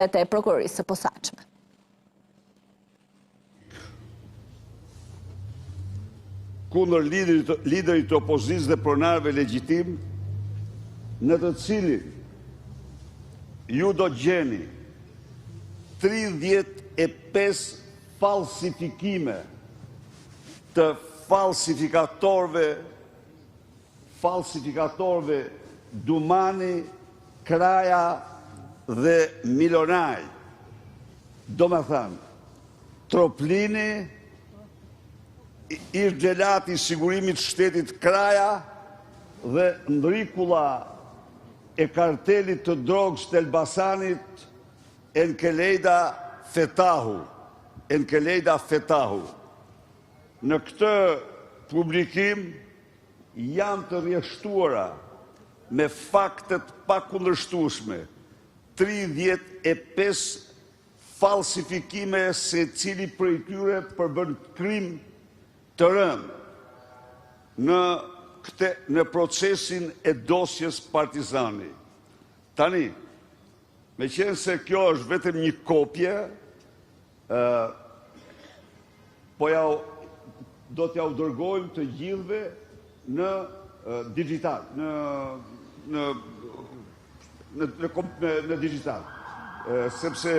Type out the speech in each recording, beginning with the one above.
E Prokurorisë së Posaçme. Kundër liderit të opozitës dhe pronarëve legjitim, në të cilin ju do gjeni 35 falsifikime të falsifikatorëve falsifikatorëve Dumani, Kraja dhe Milonaj. Domethënë, Troplini, ish xhelati i sigurimit të shtetit Kraja dhe ndrikulla e kartelit të drogës të Elbasanit Enkelejda Fetahu. Enkelejda Fetahu. Në këtë publikim janë të rrjeshtuara me fakte të pakundërshtueshme 35 falsifikime secili prej tyre përbën krim të rëndë në këtë në procesin e dosjes Partizani. Tani, meqenëse kjo është vetëm një kopje, ë Po ja do t'ja u dërgojmë të gjithëve në digital, në në në në në digital. Sepse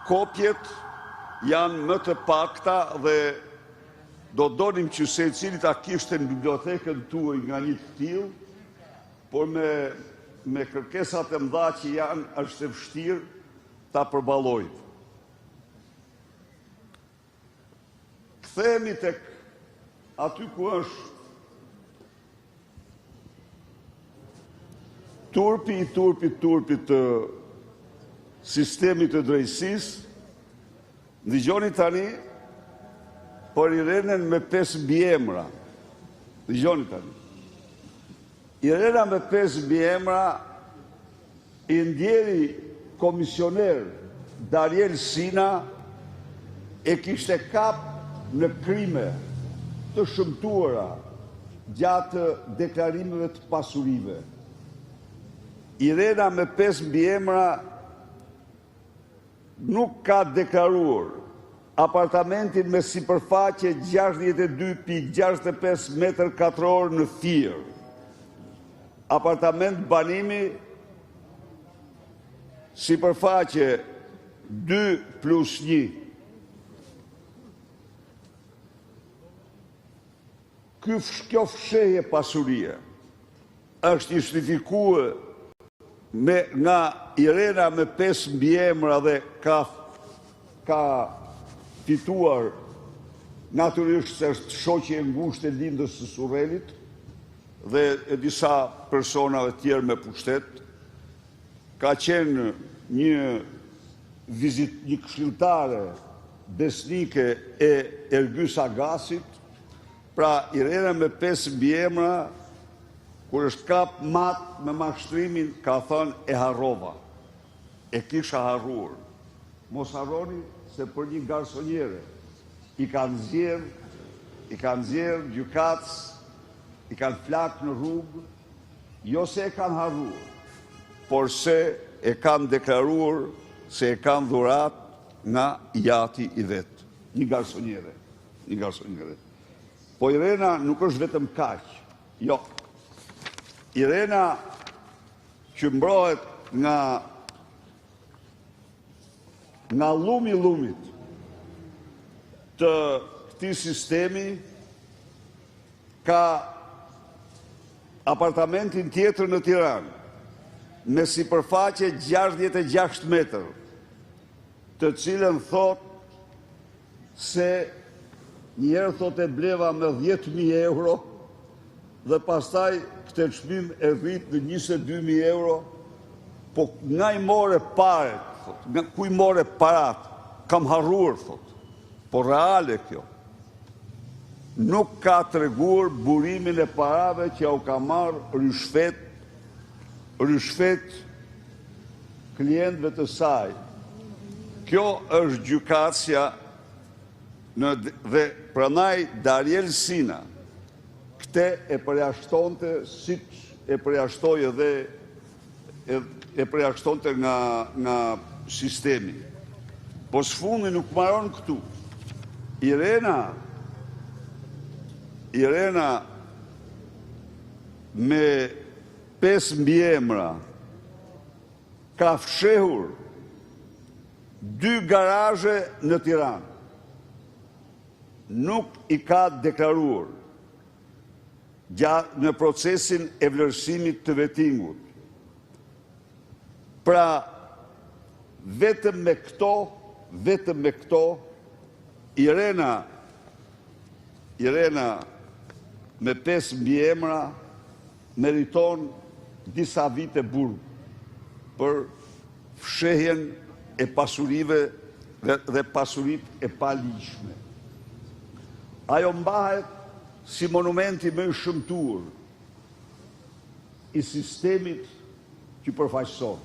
kopjet janë më të pakta dhe do donim që secili ta kishte në bibliotekën tuaj nga një të tillë, por me me kërkesat e mëdha që janë është e vështirë ta përballojmë. Kthehemi tek aty ku është turpi i turpit turpit të sistemit të drejtësisë. Dëgjoni tani për Irenën me 5 mbiemra. Dëgjoni tani. Irena me 5 mbiemra I ndjeri komisioner Dariel Sina e kishte kap në krime të shëmtuara gjatë deklarimeve të pasurive. Irena me 5 mbiemra nuk ka deklaruar apartamentin me sipërfaqe 62.65 metër katror në Fier. Apartament banimi sipërfaqe 2 plus 1. Ky kjo fshehje pasurie është justifikue me nga Irena me 5 mbiemra dhe ka ka fituar natyrisht se është shoqe e ngushtë e Lindës së Surrelit dhe e disa personave tjerë me pushtet, ka qenë një vizit, një këshilltare besnike e Ergys Agasit, pra Irena me 5 mbiemra, kur është kap mat me mashtrimin, ka thënë e harrova, e kisha harruar. Mos harroni se për një garsonjere i kanë nxjerr, i kanë nxjerr gjykatës, i kanë flak në rrugë, jo se e kanë harruar, por se e kanë deklaruar se e kanë dhuratë nga i ati i vet, një garsonjere, një garsonjere. Po Irena nuk është vetëm kaq. Jo. Irena që mbrohet nga nga llumi i llumit të këtij sistemi ka apartamentin tjetër në Tiranë me sipërfaqe 66 metër, të cilën thot se njëherë thot e bleva me 10.000 euro dhe pastaj këtë çmim e rrit në 22.000 euro, po nga i more paret, thot, nga ku i more parat, kam harruar, thot, po reale kjo. Nuk ka treguar burimin e parave që au ka marrë ryshfet, ryshfet klientëve të saj. Kjo është gjykatësja në dhe prandaj Dariel Sina këtë e përjashtonte siç e përjashtoi edhe e, e përjashtonte nga nga sistemi. Po së fundi nuk mbaron këtu. Irena Irena me 5 mbiemra ka fshehur dy garazhe në Tiranë. Nuk i ka deklaruar gjatë në procesin e vlerësimit të vetingut. Pra, vetëm me këto, vetëm me këto, Irena, Irena me 5 mbiemra meriton disa vite burg për fshehjen e pasurive dhe, dhe pasuritë e paligjshme. Ajo mbahet si monumenti më i shëmtuar i sistemit që përfaqëson.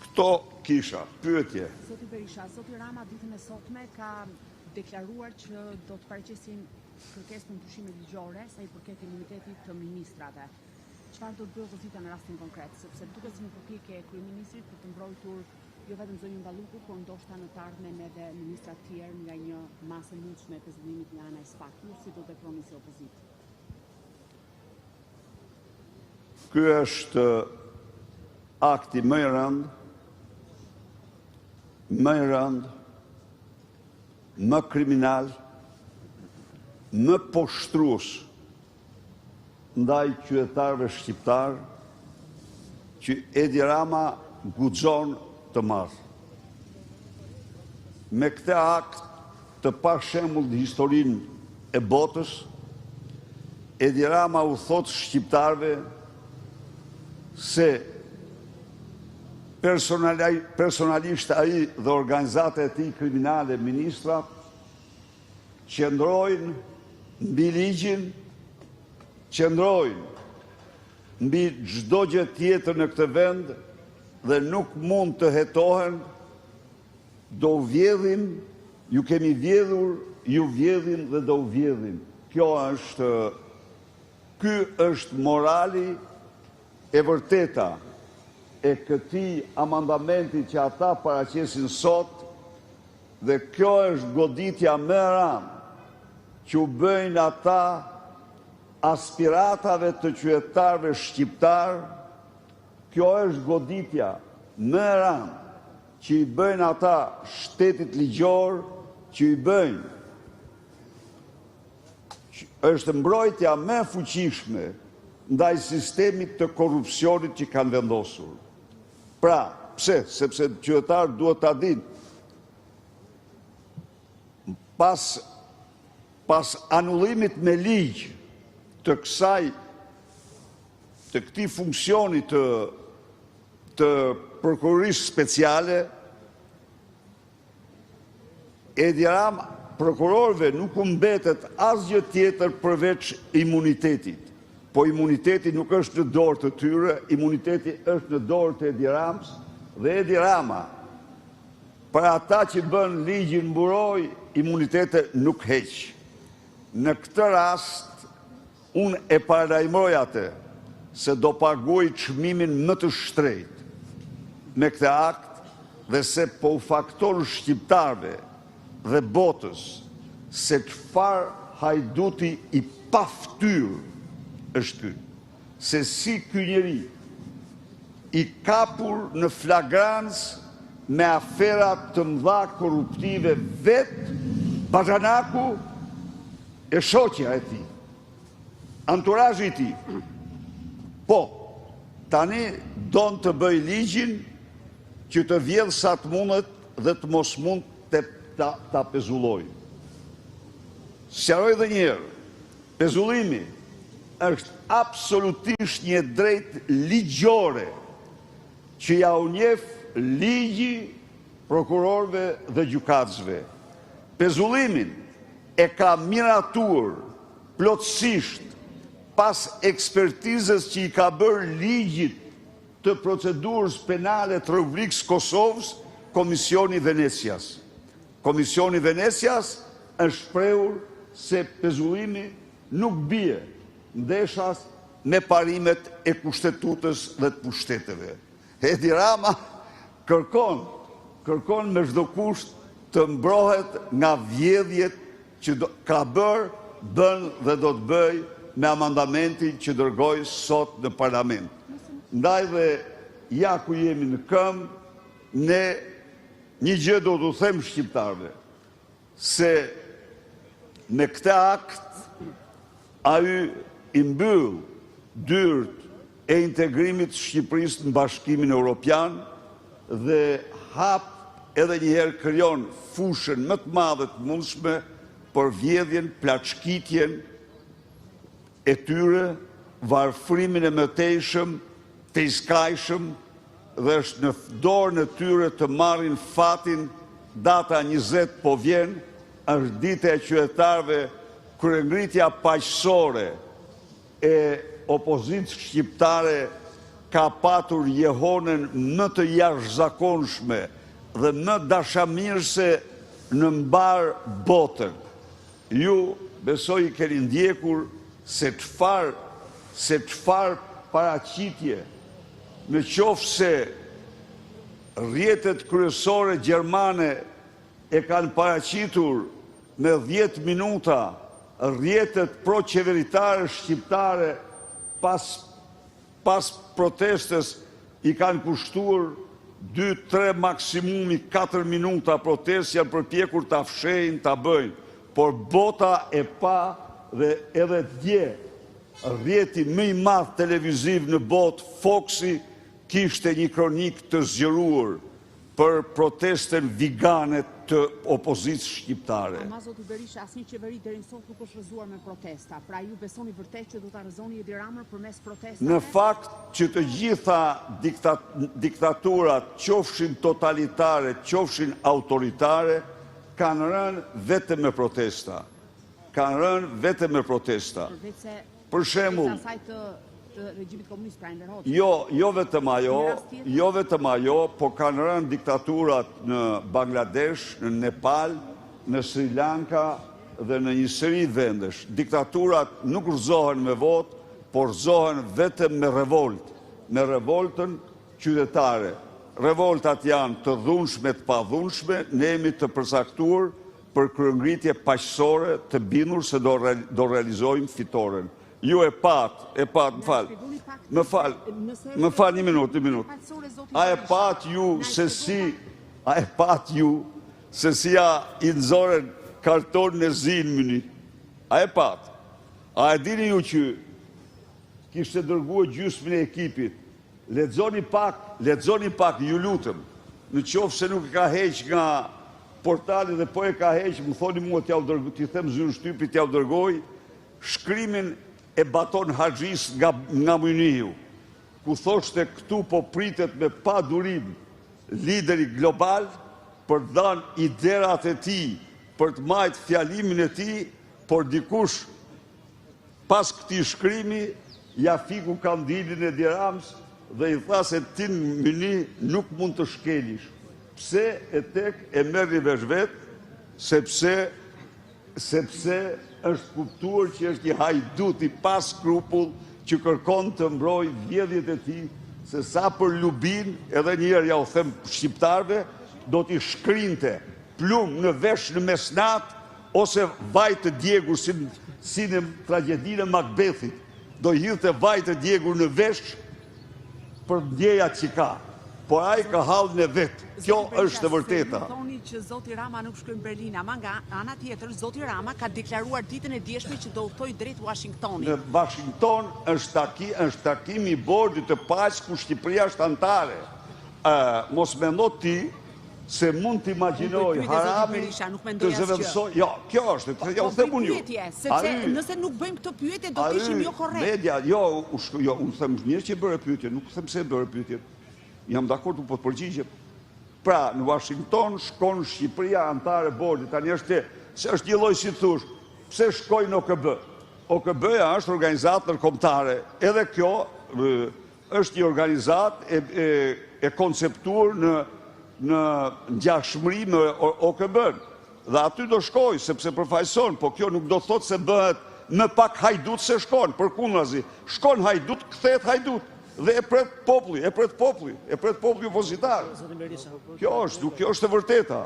Këto kisha, pyetje. Zoti Berisha, zoti Rama ditën e sotme ka deklaruar që do të paraqesin kërkesë për ndryshime ligjore sa i përket imunitetit të ministrave. Çfarë do të bëjë opozita në rastin konkret, sepse duket si një përpjekje e kryeministrit për të mbrojtur jo vetëm zonjën Balluku, por ndoshta në të ardhmen edhe ministra të tjerë nga një masë e mundshme e pezullimit nga ana e SPAK. Ju si do të veproni si opozitë? Ky është akti më i rëndë, më i rëndë, më kriminal, më poshtrues ndaj qytetarëve shqiptarë që Edi Rama guxon të marrë. Me këtë akt të pashembullt në historinë e botës, Edi Rama u thotë shqiptarëve se personalisht ai dhe organizata e tij kriminale ministrat qëndrojnë mbi ligjin, qëndrojnë mbi çdo gjë tjetër në këtë vend dhe nuk mund të hetohen, do u vjedhim, ju kemi vjedhur, ju vjedhim dhe do u vjedhim. Kjo është, ky është morali e vërteta e këtij amandamenti që ata paraqesin sot dhe kjo është goditja më e rëndë që u bëjnë ata aspiratave të qytetarëve shqiptarë, kjo është goditja më e rëndë që i bëjnë ata shtetit ligjor, që i bëjnë është mbrojtja më e fuqishme ndaj sistemit të korrupsionit që kanë vendosur. Pra, pse? Sepse qytetarët duhet ta dinë. Pas pas anullimit me ligj të kësaj të këtij funksioni të të prokurorisë speciale, Edi Rama, prokurorëve nuk u mbetet asgjë tjetër përveç imunitetit. Po imuniteti nuk është në dorë të tyre, imuniteti është në dorë të Edi Ramës dhe Edi Rama për ata që bën ligjin mburojë, imunitete nuk heq. Në këtë rast Unë e paralajmëroj atë se do paguajë çmimin më të shtrenjtë me këtë akt dhe se po u fakton shqiptarëve dhe botës se çfarë hajduti i paftyrë është ky, se si ky njeri i kapur në flagrancë me afera të mëdha korruptive vetë baxhanaku e shoqja e tij, anturazhi i tij. Po, tani don të bëjë ligjin që të vjedhë sa të mundet dhe të mos mund të ta, ta pezullojë. Sqaroj dhe njëherë, pezullimi është absolutisht një drejtë ligjore që ja u njeh ligji prokurorëve dhe gjykatësve. Pezullimin e ka miratuar plotësisht pas ekspertizës që i ka bërë ligjit të procedurës penale të Republikës së Kosovës, Komisioni i Venecias. Komisioni i Venecias është shprehur se pezullimi nuk bie ndeshas me parimet e kushtetutës dhe të pushteteve. Edi Rama. Kërkon, kërkon me çdo kusht të mbrohet nga vjedhjet që do, ka bërë, bën dhe do të bëjë me amandamentin që dërgoi sot në parlament. Ndaj dhe ja ku jemi në këmbë, ne një gjë do t'u them shqiptarëve, se me këtë akt ai i mbyll dyert e integrimit të Shqipërisë në Bashkimin Europian dhe hap edhe një herë krijon fushën më të madhe të mundshme për vjedhjen, plaçkitjen e tyre, varfrimin e mëtejshëm, tejskajshëm dhe është në dorën e tyre të marrin fatin data 20 po vjen, është dita e qytetarëve kryengritja paqësore e opozitës shqiptare ka patur jehonën më të jashtëzakonshme dhe më dashamirëse në mbarë botën. Ju besoj i keni ndjekur se çfarë se çfarë paraqitje në qoftë se rrjetet kryesore gjermane e kanë paraqitur me 10 minuta rrjetet pro-qeveritare shqiptare pas pas protestës i kanë kushtuar 2, 3, maksimumi 4 minuta protestë, janë përpjekur ta fshehin, ta bëjnë. Por bota e pa dhe edhe dje rrjeti më i madh televiziv në botë, Foxi, kishte një kronikë të zgjeruar për protestën vigane të opozitës shqiptare. Ama zoti Berisha, asnjë qeveri deri në sot nuk është rrëzuar me protesta. Pra ju besoni vërtet që do ta rrëzoni Edi Ramën përmes protestave? Në fakt që të gjitha diktaturat, qofshin totalitare, qofshin autoritare, kanë rënë vetëm me protesta. Kanë rënë vetëm me protesta. Për shembull, asaj të të regjimit komunist pra Enver Hoxha. Jo, jo vetëm ajo, jo vetëm ajo, po kanë rënë diktaturat në Bangladesh, në Nepal, në Sri Lanka dhe në një seri vendesh. Diktaturat nuk rrëzohen me votë, por rrëzohen vetëm me revoltë, me revoltën qytetare. Revoltat janë të dhunshme, të padhunshme, ne jemi të përcaktuar për kryengritje paqësore të bindur se do do realizojmë fitoren. Ju e patë, e patë, më fal. Më fal. Më fal një minutë, një minutë. A e patë ju se si a e patë ju se si ja i nxorën kartonin e zi në Mynih? A e patë? A e dini ju që kishte dërguar gjysmën e ekipit Lexoni pak, lexoni pak, ju lutem. Në qoftë se nuk e ka heq nga portali dhe po e ka heq, më thoni mua t'jau dërgoj, t'i them zyrën shtypit t'jau dërgoj shkrimin e Baton Haxhisë nga nga Mynihu, ku thoshte këtu po pritet me padurim lideri global për të dhënë iderat e tij, për të majtë fjalimin e tij, por dikush Pas këtij shkrimi, ia fiku kandilin Edi Ramës dhe i tha se ti në Mynih nuk mund të shkelish. Pse e tek e merrni vesh vetë, sepse sepse është kuptuar që është një hajdut i paskrupull që kërkon të mbrojë vjedhjet e tij, se sa për lubinë, edhe një herë jua them shqiptarëve, do t'i shkrinte plumb në vesh në mesnatë Ose vaj të djegur si si në tragjedinë e Macbethit, do i hidhte vaj të djegur në vesh për ndjenjat që ka. Por ai ka hallin e vet. Kjo është e vërteta. Ju thoni që zoti Rama nuk shkoi në Berlin, ama nga ana tjetër zoti Rama ka deklaruar ditën e djeshme që do udhëtojë drejt Washingtonit. Në Washington është taki, është takimi i bordit të paqes ku Shqipëria është anëtare. Ë, mos mendo ti se mund të imagjinojë harami të zëvendësojë... Jo, kjo është, po, ja u po them unë ju. Sepse nëse nuk bëjmë këtë pyetje, do të ishim jo korrekt. Media, jo, jo, unë them mirë që bëre pyetje, nuk them se bëre pyetje. Jam dakord, unë po të përgjigjem. Pra, në Washington shkon Shqipëria anëtare e bordit, tani është, se është një lloj si thush, pse shkoi në OKB? OKB-ja është organizatë ndërkombëtare, edhe kjo Është një organizatë e e e konceptuar në në ngjashmëri me OKB-në. Dhe aty do shkojë, sepse përfaqëson, po kjo nuk do të thotë se bëhet më pak hajdut se shkon, përkundrazi, shkon hajdut, kthehet hajdut. Dhe e pret populli, e pret populli, e pret populli opozitar. Zoti Berisha. Kjo është, nuk kjo është e vërteta.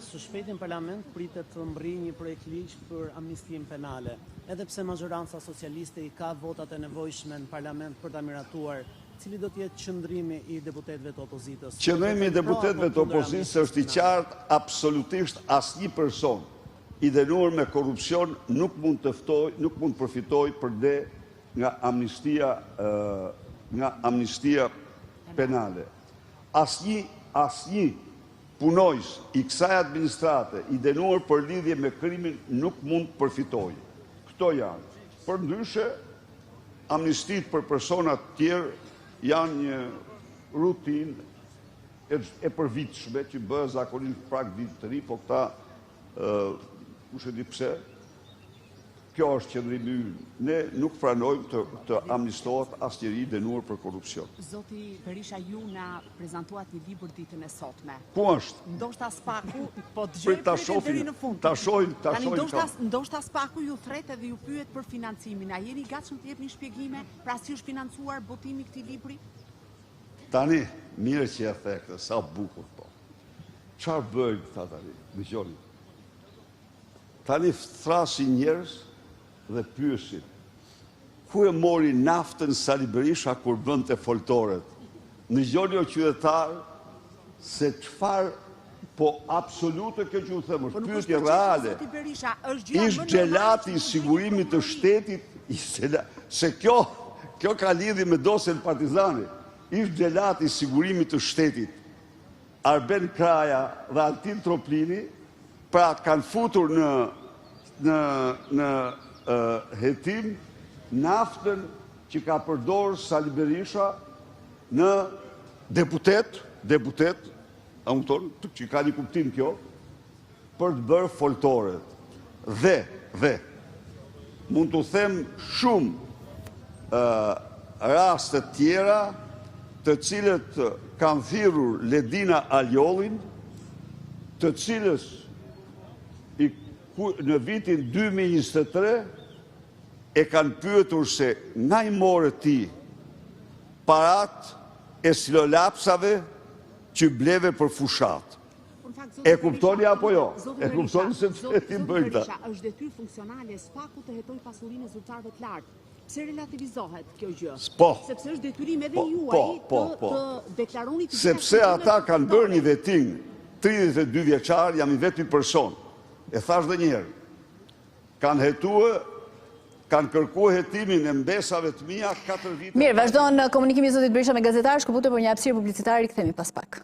Së shpejti në parlament pritet të mbërrijë një projektligj për amnistinë penale. Edhe pse mazhoranca socialiste i ka votat e nevojshme në parlament për ta miratuar, cili do të jetë qëndrimi i deputetëve të opozitës? Qëndrimi i deputetëve të opozitës është i qartë, absolutisht asnjë person i dënuar me korrupsion nuk mund të ftojë, nuk mund të përfitojë për ne nga amnistia nga amnistia penale. Asnjë asnjë punonjës i kësaj administrate i dënuar për lidhje me krimin nuk mund të përfitojë. Këto janë. Përndryshe, amnistitë për persona të tjerë janë një rutinë e, e përvitshme që bëhet zakonisht prag vitit të ri, po këta kush e di pse, Kjo është qëndrimi ynë. Ne nuk pranojmë të, të amnistohet asnjeri i dënuar për korrupsion. Zoti Berisha, ju na prezantuat një libër ditën e sotme. Ku është? Ndoshta SPAK-u, po dëgjoj ta shohim deri në fund. Ta shohim, ta shohim. Ndoshta ndoshta SPAK-u ju thret edhe ju pyet për financimin. A jeni i gatshëm të jepni shpjegime? Pra si është financuar botimi i këtij libri? Tani, mirë që e the këtë, sa bukur po. Çfarë bëjnë këta tani? Dëgjoni. Tani thrasin njerëz dhe pyesin, ku e mori naftën Sali Berisha kur bënte foltoret? Ndëgjoni o qytetarë se çfarë po absolute kjo që u them është po pyetje reale. Ish xhelati i sigurimit të shtetit, se kjo kjo ka lidhje me dosjen Partizani. Ish xhelati i sigurimit të shtetit Arben Kraja dhe Altin Troplini pra kanë futur në në në hetim naftën që ka përdorë Sali Berisha në deputet, deputet, a kupton, që ka një kuptim kjo, për të bërë foltoret. Dhe, dhe, mund t'u them shumë raste të tjera të cilët kanë thirrur Ledina Aliollin, të cilës i, në vitin 2023 e kanë pyetur se nga i more ti paratë e stilolapsave që bleve për fushatë. E kuptoni apo jo? E kuptoni se ç'hetim bëjnë këta? Zoti Berisha, është detyrë funksionale e SPAK-ut të hetojë pasurinë e zyrtarëve të lartë. Pse relativizohet kjo gjë? Po. Sepse është detyrim edhe po, juaji po, po, po. të deklaroni të Sepse ata kanë bërë një vetting 32 vjeçar, jam i vetmi person. E thashë dhe njëherë. Kanë hetue, kanë kërkue hetimin e mbesave të mia 4 vite. Mirë, vazhdon komunikimi i zotit Berisha me gazetarë, shkëputem për një hapësirë publicitare, rikthehemi pas pak.